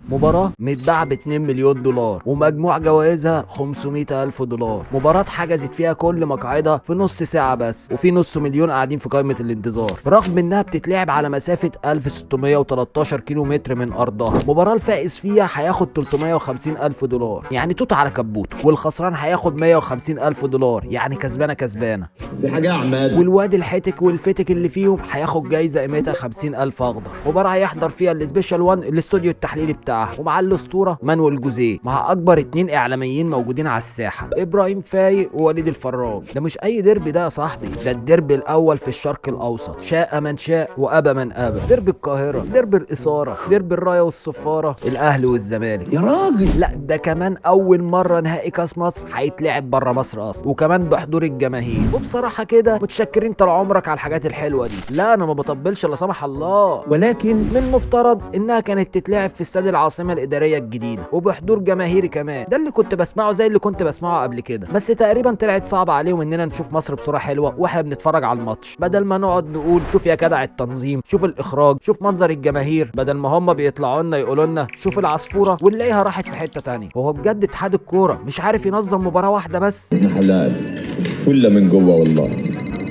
مباراة متباعة ب 2 مليون دولار ومجموع جوائزها 500 ألف دولار. مباراة حجزت فيها كل مقاعدها في نص ساعة بس، وفي نص مليون قاعدين في قائمة الانتظار، رغم انها بتتلعب على مسافة 1613 كيلو متر من ارضها. مباراة الفائز فيها هياخد 350 ألف دولار، يعني توت على كبوته، والخسران هياخد 150 ألف دولار، يعني كسبانة كسبانة. في حاجة يا عماد. والواد الحتك والفتك اللي فيهم هياخد جايزة قيمتها 50 ألف أخضر. مباراة هيحضر فيها ال Special 1 الاستوديو التحليلي بتاعها، ومع الأسطورة مانويل جوزيه، مع أكبر 2 إعلاميين موجودين على الساحة، إبراهيم فايق ووليد الفراج. ده مش أي ديربي ده يا صاحبي، ده الديربي الأول في الشرق الأوسط، شاء من شاء وأبى من أبى. ديربي القاهرة، ديربي الإثارة، ديربي الراية والصفارة، الأهلي والزمالك. يا راجل لا ده كمان أول مرة نهائي كاس مصر هيتلعب بره مصر أصلا، وكمان بحضور الجماهير. وبصراحة كده متشكرين طول عمرك على الحاجات الحلوة دي. لا أنا ما بطبلش لا سمح الله، ولكن من المفترض انها كانت تتلعب في استاد العاصمة الادارية الجديدة وبحضور جماهيري كمان، ده اللي كنت بسمعه زي اللي كنت بسمعه قبل كده، بس تقريبا طلعت صعبة عليهم اننا نشوف مصر بصورة حلوة واحنا بنتفرج على الماتش، بدل ما نقعد نقول شوف يا جدع التنظيم، شوف الاخراج، شوف منظر الجماهير، بدل ما هم بيطلعوا لنا يقولوا لنا شوف العصفوره ونلاقيها راحت في حتة ثانية. هو بجد اتحاد الكورة مش عارف ينظم مباراة واحدة بس؟ ابن حلال فله من جوه والله،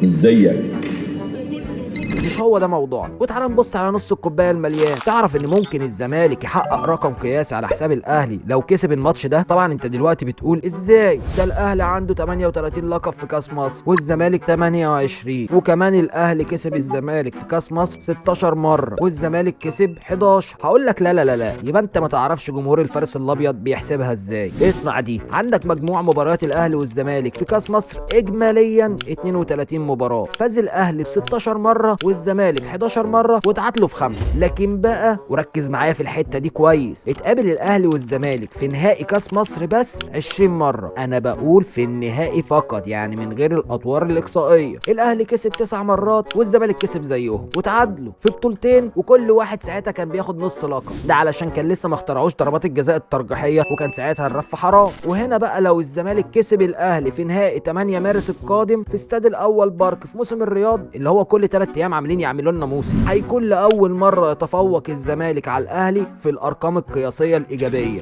مش زيك. مش هو ده موضوعنا. وتعالى نبص على نص الكوباية المليان. تعرف ان ممكن الزمالك يحقق رقم قياسي على حساب الاهلي لو كسب الماتش ده؟ طبعا انت دلوقتي بتقول ازاي ده الاهلي عنده 38 لقب في كاس مصر والزمالك 28، وكمان الاهلي كسب الزمالك في كاس مصر 16 مرة والزمالك كسب 11. هقول لك لا لا لا لا، يبقى انت ما تعرفش جمهور الفارس الابيض بيحسبها ازاي. اسمع دي، عندك مجموع مباريات الاهلي والزمالك في كاس مصر اجماليا 32 مباراة، فاز الاهلي ب 16 مرة والزمالك 11 مرة واتعادلوا في 5. لكن بقى وركز معايا في الحتة دي كويس، اتقابل الاهلي والزمالك في نهائي كاس مصر بس 20 مرة، انا بقول في النهائي فقط، يعني من غير الادوار الاقصائية. الاهلي كسب 9 مرات والزمالك كسب زيهم وتعادلوا في بطولتين، وكل واحد ساعتها كان بياخد نص لقب، ده علشان كان لسه ما اخترعوش ضربات الجزاء الترجيحيه وكان ساعتها الرف حرام. وهنا بقى لو الزمالك كسب الاهلي في نهائي 8 مارس القادم في استاد الاول بارك في موسم الرياض اللي هو كل 3 ايام عاملين يعملوا لنا موسم، هيكون لاول مرة يتفوق الزمالك على الاهلي في الارقام القياسية الايجابية،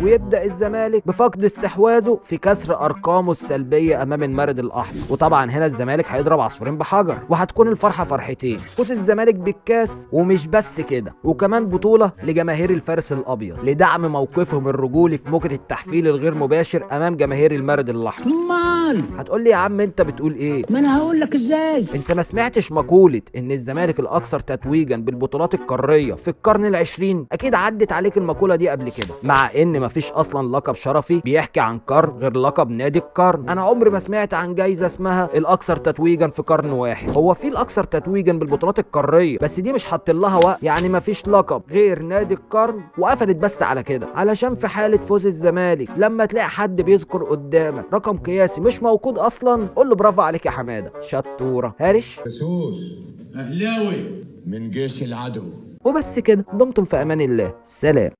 ويبدا الزمالك بفقد استحواذه في كسر ارقامه السلبية امام المارد الاحمر. وطبعا هنا الزمالك هيضرب عصفورين بحجر، وهتكون الفرحة فرحتين، فوز الزمالك بالكاس، ومش بس كده، وكمان بطوله لجماهير الفارس الابيض لدعم موقفهم الرجولي في موجه التحفيل الغير مباشر امام جماهير المارد الاحمر. امال هتقول لي يا عم انت بتقول ايه؟ ما انا هقول لك ازاي. انت ما سمعتش مقولة ان الزمالك الاكثر تتويجا بالبطولات القارية في القرن العشرين؟ اكيد عدت عليك المقولة دي قبل كده، مع ان مفيش اصلا لقب شرفي بيحكي عن قرن غير لقب نادي القرن. انا عمري ما سمعت عن جايزة اسمها الاكثر تتويجا في قرن واحد، هو في الاكثر تتويجا بالبطولات القارية بس دي مش حاطين لها وقت، يعني مفيش لقب غير نادي القرن وقفلت بس على كده. علشان في حاله فوز الزمالك لما تلاقي حد بيذكر قدامك رقم قياسي مش موجود اصلا قول له برافو عليك يا حمادة، شطوره هارش جاسوس اهلاوي من جيش العدو. وبس كده، دمتم في امان الله، سلام.